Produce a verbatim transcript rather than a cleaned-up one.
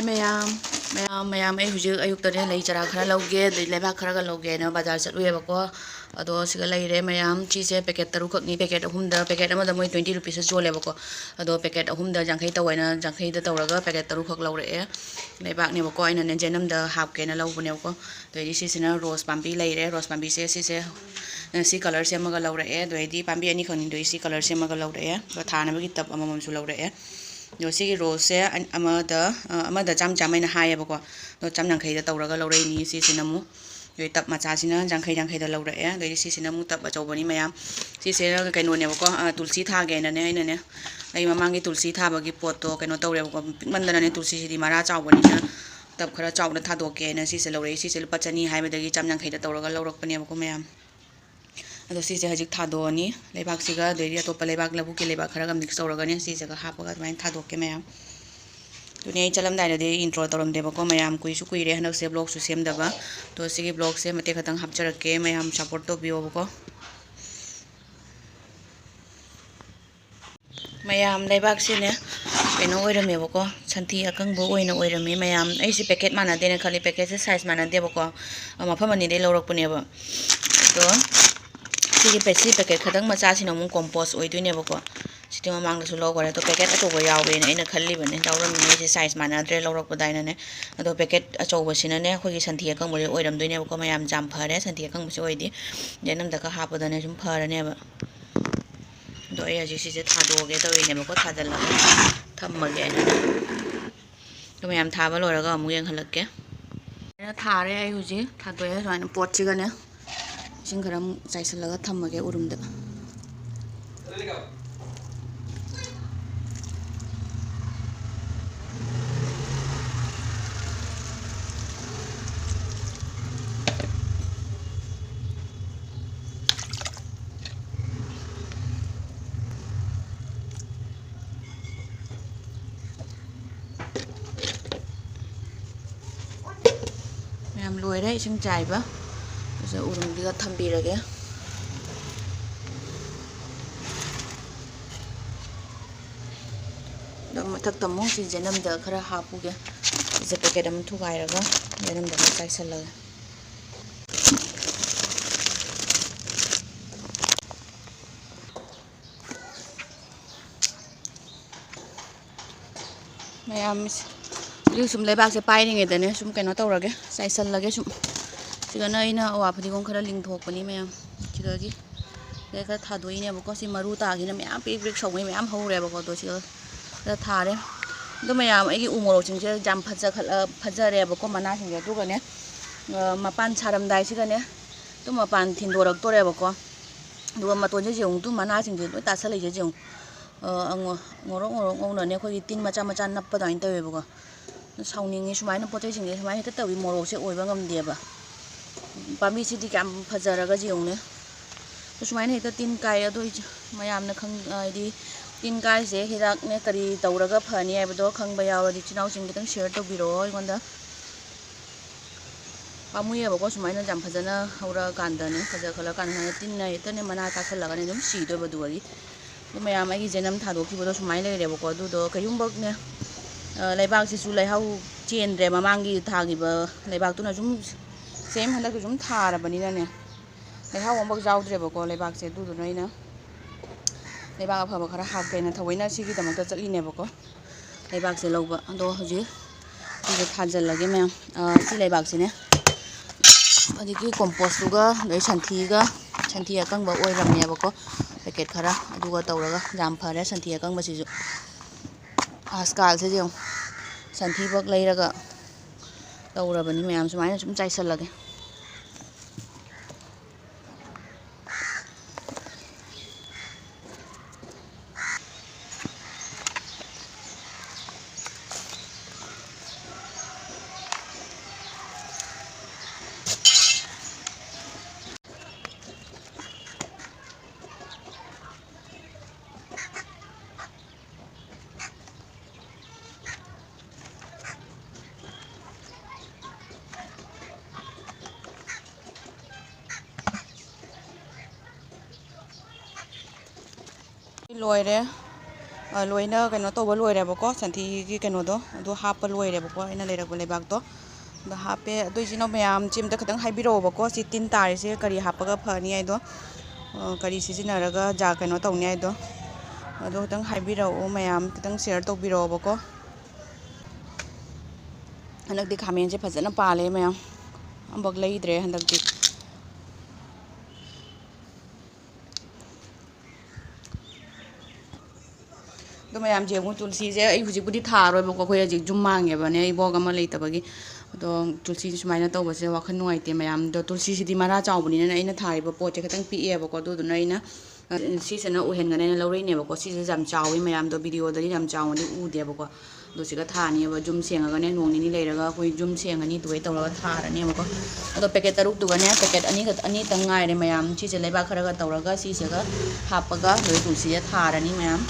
ꯃꯌꯥꯝ, ꯃꯌꯥꯝ, ꯃꯌꯥꯝ, ꯑꯩ ꯍꯧꯖꯤꯛ ꯑꯌꯨꯛꯇꯅꯦ ꯂꯩ ꯆꯔꯥ ꯈꯔ ꯂꯧꯒꯦ, ꯑꯗꯩ ꯂꯩꯕꯥꯛ ꯈꯔꯒ ꯂꯧꯒꯦꯅ ꯕꯖꯥꯔ ꯆꯠꯂꯨꯏꯌꯦꯕꯀꯣ꯫ ꯑꯗꯣ ꯁꯤꯒ ꯂꯩꯔꯦ ꯃꯌꯥꯝ꯫ ꯁꯤꯁꯦ packet ꯇꯔꯨꯛꯈꯛꯅꯤ꯫ Packet ꯑꯍꯨꯝꯗ, packet ꯑꯃꯗ ꯃꯣꯏ twenty rupees ꯌꯣꯜꯂꯦꯕꯀꯣ꯫ ꯑꯗꯣ packet ꯑꯍꯨꯝꯗ ꯌꯥꯡꯈꯩ ꯇꯧꯋꯦꯅ ꯌꯥꯡꯈꯩꯗ ꯇꯧꯔꯒ packet ꯇꯔꯨꯛꯈꯛ ꯂꯧꯔꯛꯑꯦ꯫ ꯂꯩꯕꯥꯛꯅꯦꯕꯀꯣ, ꯑꯩꯅꯅꯦ ꯖꯦꯅꯝꯗ ꯍꯥꯞꯀꯦꯅ ꯂꯧꯕꯅꯦꯕꯀꯣ꯫ ꯑꯗꯩꯗꯤ ꯁꯤꯁꯤꯅ rose ꯄꯥꯝꯕꯤ ꯂꯩꯔꯦ꯫ Rose ꯄꯥꯝꯕꯤꯁꯦ ꯁꯤꯁꯦ, ꯑ, ꯁꯤ colour ꯁꯦꯝꯃꯒ ꯂꯧꯔꯛꯑꯦ꯫ ꯑꯗꯩꯗꯤ ꯄꯥꯝꯕꯤ ꯑꯅꯤꯈꯛꯅꯤꯗꯨꯒꯤ ꯁꯤ colour ꯁꯦꯝꯃꯒ ꯂꯧꯔꯛꯑꯦ꯫ ꯑꯗꯣ ꯊꯥꯅꯕꯒꯤ tub ꯑꯃꯃꯝꯁꯨ ꯂꯧꯔꯛꯑꯦ꯫ ꯑꯗꯣ ꯁꯤꯒꯤ roseꯁꯦ ꯑꯟ-, ꯑꯃꯗ, ꯑ, ꯑꯃꯗ ꯆꯥꯝ ꯆꯥꯝ ꯍꯥꯏꯅ ꯍꯥꯏꯌꯦꯕꯀꯣ꯫ ꯑꯗꯣ ꯆꯥꯝ ꯌꯥꯡꯈꯩꯗ ꯇꯧꯔꯒ ꯂꯧꯔꯛꯏꯅꯤ ꯁꯤꯁꯤꯅ ꯑꯃꯨꯛ꯫ ꯑꯗꯩ tub ꯃꯆꯥꯁꯤꯅ ꯌꯥꯡꯈꯩ ꯌꯥꯡꯈꯩꯗ ꯂꯧꯔꯛꯑꯦ꯫ ꯑꯗꯩꯗꯤ ꯁꯤꯁꯤꯅ ꯑꯃꯨꯛ tub ꯑꯆꯧꯕꯅꯤ ꯃꯌꯥꯝ꯫ ꯁꯤꯁꯦ ꯀꯩꯅꯣꯅꯦꯕꯀꯣ, ꯑ, ꯇꯨꯜꯁꯤ ꯊꯥꯒꯦꯅꯅꯦ ꯑꯩꯅꯅꯦ, ꯑꯩ ꯃꯃꯥꯡꯒꯤ ꯇꯨꯜꯁꯤ ꯊꯥꯕꯒꯤ ꯄꯣꯠꯇꯣ ꯀꯩꯅꯣ ꯇꯧꯔꯦꯕꯀꯣ, ꯄꯤꯛꯃꯟꯗꯅꯅꯦ ꯇꯨꯜꯁꯤꯁꯤꯗꯤ ꯃꯔꯥ ꯆꯥꯎꯕꯅꯤꯅ tub ꯈꯔ ꯆꯥꯎꯅ ꯊꯥꯗꯣꯛꯀꯦꯅ ꯁꯤꯁꯦ ꯂꯧꯔꯛꯏ꯫ ꯁꯤꯁꯦ ꯂꯨꯄꯥ ꯆꯅꯤ ꯍꯥꯏꯕꯗꯒꯤ ꯆꯥꯝ ꯌꯥꯡꯈꯩꯗ ꯇꯧꯔꯒ ꯂꯧꯔꯛꯄꯅꯦꯕꯀꯣ ꯃꯌꯥꯝ꯫ ꯑꯗꯣ ꯁꯤꯁꯦ ꯍꯧꯖꯤꯛ ꯊꯥꯗꯣꯛꯑꯅꯤ꯫ ꯂꯩꯕꯥꯛꯁꯤꯒ ꯑꯗꯩꯗꯤ ꯑꯇꯣꯞꯄ ꯂꯩꯕꯥꯛ ꯂꯧꯕꯨꯛꯀꯤ ꯂꯩꯕꯥꯛ ꯈꯔꯒ mix ꯇꯧꯔꯒꯅꯦ ꯁꯤꯁꯤꯒ ꯍꯥꯞꯄꯒ ꯑꯗꯨꯃꯥꯏꯅ ꯊꯥꯗꯣꯛꯀꯦ ꯃꯌꯥꯝ꯫ ꯑꯗꯨꯅꯦ ꯑꯩ ꯆꯠꯂꯝꯗꯥꯏꯗꯗꯤ intro ꯇꯧꯔꯝꯗꯦꯕꯀꯣ ꯃꯌꯥꯝ, ꯀꯨꯏꯁꯨ ꯀꯨꯏꯔꯦ ꯍꯟꯗꯛꯁꯦ vlogꯁꯨ ꯁꯦꯝꯗꯕ꯫ ꯑꯗꯣ ꯁꯤꯒꯤ vlogꯁꯦ ꯃꯇꯦꯛ ꯈꯛꯇꯪ ꯍꯥꯞꯆꯔꯛꯀꯦ ꯃꯌꯥꯝ, support ꯇꯧꯕꯤꯌꯣꯕꯀꯣ꯫ ꯃꯌꯥꯝ ꯂꯩꯕꯥꯛꯁꯤꯅꯦ ꯀꯩꯅꯣ ꯑꯣꯏꯔꯝꯃꯦꯕꯀꯣ, ꯁꯟꯊꯤ ꯑꯀꯪꯕ ꯑꯣꯏꯅ ꯑꯣꯏꯔꯝꯃꯦ ꯃꯌꯥꯝ꯫ ꯑꯩꯁꯦ packet ꯃꯥꯟꯅꯗꯦꯅ ꯈꯜꯂꯤ, packetꯁꯦ size ꯃꯥꯟꯅꯗꯦꯕꯀꯣ, ꯑ, ꯃꯐꯝ ꯑꯅꯤꯗꯩ ꯂꯧꯔꯛꯄꯅꯦꯕ꯫ ꯑꯗꯣ ꯁꯤꯒꯤ ꯄꯦ-, ꯁꯤ packet ꯈꯇꯪ ꯃꯆꯥꯁꯤꯅ ꯑꯃꯨꯛ compost ꯑꯣꯏꯗꯣꯏꯅꯦꯕꯀꯣ꯫ ꯁꯤꯗꯤ ꯃꯃꯥꯡꯗꯁꯨ ꯂꯧꯈꯔꯦ, ꯑꯗꯣ packet ꯑꯆꯧꯕ ꯌꯥꯎꯋꯦꯅ ꯑꯩꯅ ꯈꯜꯂꯤꯕꯅꯦ, ꯂꯧꯔꯝꯃꯤꯅꯦ꯫ ꯑꯩꯁꯦ size ꯃꯥꯟꯅꯗ꯭ꯔꯦ ꯂꯧꯔꯛꯄꯗ ꯍꯥꯏꯅꯅꯦ꯫ ꯑꯗꯣ packet ꯑꯆꯧꯕꯁꯤꯅꯅꯦ ꯑꯩꯈꯣꯏꯒꯤ ꯁꯟꯊꯤ ꯑꯀꯪꯕꯁꯦ ꯑꯣꯏꯔꯝꯗꯣꯏꯅꯦꯕꯀꯣ ꯃꯌꯥꯝ, ꯌꯥꯝ ꯐꯔꯦ ꯁꯟꯊꯤ ꯑꯀꯪꯕꯁꯦ ꯑꯣꯏꯗꯤ꯫ ꯖꯦꯅꯝꯗꯒ ꯍꯥꯞꯄꯗꯅꯦ ꯁꯨꯝ ꯐꯔꯅꯦꯕ꯫ ꯑꯗꯣ ꯑꯩ ꯍꯧꯖꯤꯛ ꯁꯤꯁꯦ ꯊꯥꯗꯣꯛꯑꯒꯦ ꯇꯧꯔꯤꯅꯦꯕꯀꯣ, ꯊꯥꯖꯤꯜꯂꯒ ꯊꯝꯃꯒꯦ ꯍꯥꯏꯅ꯫ ꯑꯗꯣ ꯃꯌꯥꯝ ꯊꯥꯕ ꯂꯣꯏꯔꯒ ꯑꯃꯨꯛ ꯌꯦꯡꯍꯜꯂꯛꯀꯦ꯫ ꯁꯨꯃꯥꯏꯅ ꯊꯥꯔꯦ ꯑꯩ ꯍꯧꯖꯤꯛ, ꯊꯥꯗꯣꯛꯑꯦ ꯁꯨꯃꯥꯏꯅ ꯄꯣꯠꯁꯤꯒꯅꯦ꯫ ꯏꯁꯤꯡ ꯈꯔ ꯑꯃꯨꯛ ꯆꯥꯏꯁꯤꯜꯂꯒ ꯊꯝꯃꯒꯦ ꯎꯔꯨꯝꯗ꯫ ꯃꯌꯥꯝ ꯂꯣꯏꯔꯦ ꯏꯁꯤꯡ ꯆꯥꯏꯕ꯫ ꯑꯗꯨꯁꯨ ꯎꯔꯨꯝꯁꯤꯗ ꯊꯝꯕꯤꯔꯒꯦ꯫ ꯑꯗꯣ ꯃꯊꯛꯇ ꯑꯃꯨꯛ ꯁꯤ ꯖꯦꯅꯝꯗ ꯈꯔ ꯍꯥꯞꯄꯨꯒꯦ꯫ ꯁꯤꯁꯦ ꯄꯦꯀꯦꯠ ꯑꯃ ꯊꯨꯒꯥꯏꯔꯒ ꯌꯦꯅꯝꯗ ꯑꯃ ꯆꯥꯏꯁꯜꯂꯒꯦ꯫ ꯃꯌꯥꯝ, ꯍꯧꯖꯤꯛ ꯁꯨꯝ ꯂꯩꯕꯥꯛꯁꯦ ꯄꯥꯏꯔꯤꯉꯩꯗꯅꯦ ꯁꯨꯝ ꯀꯩꯅꯣ ꯇꯧꯔꯒꯦ, ꯆꯥꯏꯁꯜꯂꯒꯦ ꯁꯨꯝ꯫ ꯁꯤꯗꯅ ꯑꯩꯅ ꯑꯋꯥ ꯐꯗꯤꯒꯣꯝ ꯈꯔ ꯂꯤꯡꯊꯣꯛꯄꯅꯤ ꯃꯌꯥꯝ꯫ ꯁꯤꯗꯒꯤ ꯁꯤꯗ ꯈꯔ ꯊꯥꯗꯣꯛꯏꯅꯦꯕꯀꯣ꯫ ꯁꯤ ꯃꯔꯨ ꯇꯥꯈꯤꯅ ꯃꯌꯥꯝ ꯄꯤꯛ ꯄꯤꯛ ꯁꯧꯉꯩ ꯃꯌꯥꯝ ꯍꯧꯔꯦꯕꯀꯣ꯫ ꯑꯗꯣ ꯁꯤꯗ ꯈꯔ ꯊꯥꯔꯦ꯫ ꯑꯗꯣ ꯃꯌꯥꯝ, ꯑꯩꯒꯤ ꯎ ꯃꯣꯔꯣꯛꯁꯤꯡꯁꯦ ꯌꯥꯝ ꯐꯖꯈꯠꯂ-, ꯐꯖꯔꯦꯕꯀꯣ ꯃꯅꯥꯁꯤꯡꯁꯦ꯫ ꯑꯗꯨꯒꯅꯦ, ꯑ, ꯃꯄꯥꯟ ꯁꯥꯔꯝꯗꯥꯏꯁꯤꯗꯅꯦ ꯑꯗꯨꯝ ꯃꯄꯥꯟ ꯊꯤꯟꯗꯣꯔꯛꯇꯣꯔꯦꯕꯀꯣ꯫ ꯑꯗꯨꯒ ꯃꯇꯣꯟꯁꯦ ꯌꯦꯡꯉꯨ, ꯑꯗꯨꯝ ꯃꯅꯥꯁꯤꯡꯁꯦ ꯂꯣꯏ ꯇꯥꯁꯜꯂꯛꯏꯁꯦ ꯌꯦꯡꯉꯨ꯫ ꯑ, ꯑꯉꯧ-, ꯉꯧꯔꯣꯛ ꯉꯧꯔꯣꯛ ꯉꯧꯅꯅꯦ ꯑꯩꯈꯣꯏꯒꯤ ꯇꯤꯟ ꯃꯆꯥ ꯃꯆꯥ ꯅꯞꯄ ꯑꯗꯨꯃꯥꯏꯅ ꯇꯧꯋꯦꯕꯀꯣ꯫ ꯁꯥꯎꯅꯤꯡꯉꯤ, ꯁꯨꯃꯥꯏꯅ ꯄꯣꯠ ꯆꯩꯁꯤꯡꯁꯦ ꯁꯨꯃꯥꯏꯅ ꯍꯦꯛꯇ ꯇꯧꯏ꯫ ꯃꯣꯔꯣꯛꯁꯦ ꯑꯣꯏꯕ ꯉꯝꯗꯦꯕ꯫ ꯄꯥꯝꯕꯤꯁꯤꯗꯤ ꯀꯌꯥꯝ ꯐꯖꯔꯒ ꯌꯦꯡꯉꯨꯅꯦ꯫ ꯑꯗꯣ ꯁꯨꯃꯥꯏꯅ ꯍꯦꯛꯇ ꯇꯤꯟ ꯀꯥꯏ꯫ ꯑꯗꯣ ꯏꯆ-, ꯃꯌꯥꯝꯅ ꯈꯪ-, ꯍꯥꯏꯗꯤ ꯇꯤꯟ ꯀꯥꯏꯔꯤꯁꯦ ꯍꯤꯗꯥꯛꯅꯦ ꯀꯔꯤ ꯇꯧꯔꯒ ꯐꯅꯤ ꯍꯥꯏꯕꯗꯣ ꯈꯪꯕ ꯌꯥꯎꯔꯗꯤ ꯏꯆꯤꯟ ꯏꯅꯥꯎꯁꯤꯡ ꯈꯤꯇꯪ share ꯇꯧꯕꯤꯔꯛꯑꯣ ꯑꯩꯉꯣꯟꯗ꯫ ꯄꯥꯝꯃꯨꯏꯌꯦꯕꯀꯣ, ꯁꯨꯃꯥꯏꯅ ꯌꯥꯝ ꯐꯖꯅ ꯍꯧꯔꯛꯑꯀꯥꯟꯗꯅꯦ, ꯐꯖꯈꯠꯂꯀꯥꯟꯗ ꯁꯨꯃꯥꯏꯅ ꯇꯤꯟꯅ ꯍꯦꯛꯇꯅꯦ ꯃꯅꯥ ꯇꯥꯁꯜꯂꯒꯅꯦ ꯑꯗꯨꯝ ꯁꯤꯗꯣꯏꯕ꯫ ꯑꯗꯨꯒꯗꯤ ꯑꯗꯨ ꯃꯌꯥꯝ ꯑꯩꯒꯤ ꯖꯦꯅꯝ ꯊꯥꯗꯣꯛꯈꯤꯕꯗꯣ ꯁꯨꯃꯥꯏꯅ ꯂꯩꯔꯦꯕꯀꯣ꯫ ꯑꯗꯨꯗꯣ ꯀꯩꯒꯨꯝꯕꯅꯦ, ꯑ, ꯂꯩꯕꯥꯛꯁꯤꯁꯨ ꯂꯩꯍꯥꯎ ꯆꯦꯟꯗ꯭ꯔꯦ, ꯃꯃꯥꯡꯒꯤ ꯊꯥꯈꯤꯕ ꯂꯩꯕꯥꯛꯇꯨꯅ ꯁꯨꯝ same ꯍꯟꯗꯛꯇꯤ ꯁꯨꯝ ꯊꯥꯔꯕꯅꯤꯅꯅꯦ, ꯂꯩꯍꯥꯎ ꯑꯃꯐꯥꯎ ꯌꯥꯎꯗ꯭ꯔꯦꯕꯀꯣ ꯂꯩꯕꯥꯛꯁꯦ꯫ ꯑꯗꯨꯗꯨꯅ ꯑꯩꯅ ꯂꯩꯕꯥꯛ ꯑꯐꯕ ꯈꯔ ꯍꯥꯞꯀꯦꯅ ꯊꯑꯣꯏꯅ ꯁꯤꯒꯤꯗꯃꯛꯇ ꯆꯠꯂꯤꯅꯦꯕꯀꯣ꯫ ꯂꯩꯕꯥꯛꯁꯦ ꯂꯧꯕ꯫ ꯑꯗꯣ ꯍꯧꯖꯤꯛ ꯁꯤꯁꯦ ꯊꯥꯖꯤꯜꯂꯒꯦ ꯃꯌꯥꯝ꯫ ꯑ, ꯁꯤ ꯂꯩꯕꯥꯛꯁꯤꯅꯦ ꯍꯧꯖꯤꯛꯀꯤ compost ꯇꯨꯒ ꯑꯗꯩ ꯁꯟꯊꯤꯒ, ꯁꯟꯊꯤ ꯑꯀꯪꯕ ꯑꯣꯏꯔꯝꯃꯦꯕꯀꯣ, packet ꯈꯔ, ꯑꯗꯨꯒ ꯇꯧꯔꯒ ꯌꯥꯝ ꯐꯔꯦ ꯁꯟꯊꯤ ꯑꯀꯪꯕꯁꯤꯁꯨ꯫ ꯑꯁꯀꯥꯜꯁꯤꯗ ꯌꯦꯡꯉꯨ, ꯁꯟꯊꯤꯕꯛ ꯂꯩꯔꯒ ꯇꯧꯔꯕꯅꯤ ꯃꯌꯥꯝ꯫ ꯁꯨꯃꯥꯏꯅ ꯁꯨꯝ ꯆꯥꯏꯁꯜꯂꯒꯦ꯫ ꯂꯣꯏꯔꯦ꯫ ꯑ, ꯂꯣꯏꯅ ꯀꯩꯅꯣ ꯇꯧꯕ ꯂꯣꯏꯔꯦꯕꯀꯣ, ꯁꯟꯊꯤꯒꯤ ꯀꯩꯅꯣꯗꯣ ꯑꯗꯨ ꯍꯥꯞꯄ ꯂꯣꯏꯔꯦꯕꯀꯣ, ꯑꯩꯅ ꯂꯩꯔꯛꯄ ꯂꯩꯕꯥꯛꯇꯣ꯫ ꯑꯗꯣ ꯍꯥꯞꯄꯦ꯫ ꯑꯗꯣ ꯏꯆꯤꯟ ꯏꯅꯥꯎ ꯃꯌꯥꯝ, ꯁꯤ ꯑꯝꯇ ꯈꯤꯇꯪ ꯍꯥꯏꯕꯤꯔꯛꯑꯣꯕꯀꯣ, ꯁꯤ ꯇꯤꯟ ꯇꯥꯔꯤꯁꯦ ꯀꯔꯤ ꯍꯥꯞꯄꯒ ꯐꯅꯤ ꯍꯥꯏꯗꯣ, ꯑ, ꯀꯔꯤ ꯁꯤꯖꯤꯟꯅꯔꯒ ꯖꯥ ꯀꯩꯅꯣ ꯇꯧꯅꯤ ꯍꯥꯏꯗꯣ, ꯑꯗꯣ ꯈꯤꯇꯪ ꯍꯥꯏꯕꯤꯔꯛꯑꯣ ꯃꯌꯥꯝ, ꯈꯤꯇꯪ share ꯇꯧꯕꯤꯔꯛꯑꯣꯕꯀꯣ꯫ ꯍꯟꯗꯛꯇꯤ ꯈꯥꯃꯦꯟꯁꯦ ꯐꯖꯅ ꯄꯥꯜꯂꯦ ꯃꯌꯥꯝ, ꯑꯃꯐꯥꯎ ꯂꯩꯗ꯭ꯔꯦ ꯍꯟꯗꯛꯇꯤ꯫ ꯑꯗꯣ ꯃꯌꯥꯝꯁꯦ ꯑꯃꯨꯛ ꯇꯨꯜꯁꯤꯁꯦ ꯑꯩ ꯍꯧꯖꯤꯛꯄꯨꯗꯤ ꯊꯥꯔꯣꯏꯕꯀꯣ, ꯑꯩꯈꯣꯏ ꯍꯧꯖꯤꯛ ꯌꯨꯝ ꯃꯥꯡꯉꯦꯕꯅꯦ, ꯏꯕꯣꯛ ꯑꯃ ꯂꯩꯇꯕꯒꯤ꯫ ꯑꯗꯣ ꯇꯨꯜꯁꯤꯁꯦ ꯁꯨꯃꯥꯏꯅ ꯇꯧꯕꯁꯦ ꯋꯥꯈꯜ ꯅꯨꯡꯉꯥꯏꯇꯦ ꯃꯌꯥꯝ꯫ ꯑꯗꯣ ꯇꯨꯜꯁꯤꯁꯤꯗꯤ ꯃꯔꯥ ꯆꯥꯎꯕꯅꯤꯅ ꯑꯩꯅ ꯊꯥꯔꯤꯕ ꯄꯣꯠꯁꯦ ꯈꯤꯇꯪ ꯄꯤꯛꯑꯦꯕꯀꯣ, ꯑꯗꯨꯗꯨꯅ ꯑꯩꯅ, ꯑ, ꯁꯤꯁꯤꯅ ꯎꯍꯟꯒꯅꯦꯅ ꯂꯧꯔꯛꯏꯅꯦꯕꯀꯣ꯫ ꯁꯤꯁꯦ ꯌꯥꯝ ꯆꯥꯎꯋꯤ ꯃꯌꯥꯝꯗꯣ, ꯚꯤꯗꯤꯑꯣꯗꯗꯤ ꯌꯥꯝ ꯆꯥꯎꯅꯗꯤ ꯎꯗꯦꯕꯀꯣ꯫ ꯑꯗꯣ ꯁꯤꯒ ꯊꯥꯅꯦꯕ, ꯌꯨꯝ ꯁꯦꯡꯉꯒꯅꯦ, ꯅꯣꯡ ꯅꯤꯅꯤ ꯂꯩꯔꯒ ꯑꯩꯈꯣꯏ ꯌꯨꯝ ꯁꯦꯡꯉꯅꯤ, ꯑꯗꯨꯒꯩ ꯇꯧꯔꯒ ꯊꯥꯔꯅꯦꯕꯀꯣ꯫ ꯑꯗꯣ ꯄꯦꯀꯦꯠ ꯇꯔꯨꯛꯇꯨꯒꯅꯦ, ꯄꯦꯀꯦꯠ ꯑꯅꯤꯈꯛ, ꯑꯅꯤꯇꯪ ꯉꯥꯏꯔꯦ ꯃꯌꯥꯝ꯫ ꯁꯤꯁꯦ ꯂꯩꯕꯥꯛ ꯈꯔꯒ ꯇꯧꯔꯒ ꯁꯤꯁꯤꯒ ꯍꯥꯞꯄꯒ ꯂꯣꯏ ꯇꯨꯜꯁꯤꯁꯦ ꯊꯥꯔꯅꯤ ꯃꯌꯥꯝ꯫